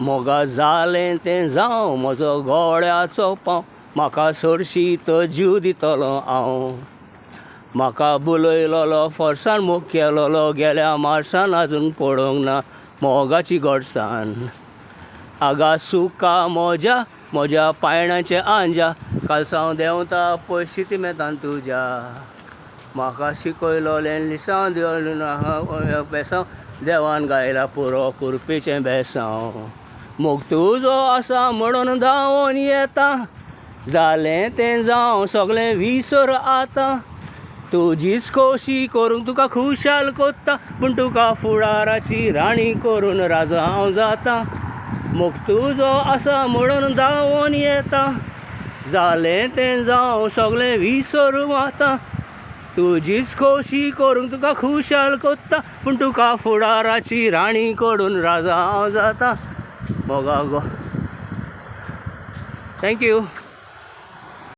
मोगा जालें तें जावं, म्हजो गोळ्याचो पांव, म्हाका सोरशी तो जीव दितलो हांव. म्हाका बुलयलोलो फोर्सान मोग केलोलो, गेल्या मार्सान आजून पडोंक ना मोगाची गोडसान. आगा सुका म्हज्या, म्हज्या पायणाचें आंज्या, कालसांव देंवता पयशी ती मेतान तुज्या. म्हाका शिकयलोलें लिसांव दिवन बेसांव, देवान गायला पुरो कुर्पेचें बेसांव. मोग तुजो आसा म्हणून धांवोन येता, जालें तें जावं सगळें विसर आतां. तुजीच खोशी करूंक तुका खुशाल कोत्ता, पूण तुका फुडाराची राणी करून राजा हांव जाता. मोग तुजो आसा म्हणून धांवोन येता, जालें तें जावं सगळें विसर आतां. तुजीच खोशी करूंक तुका खुशाल कोत्ता, पूण तुका फुडाराची राणी करून राजा हांव जाता. मोगा गो. Thank you.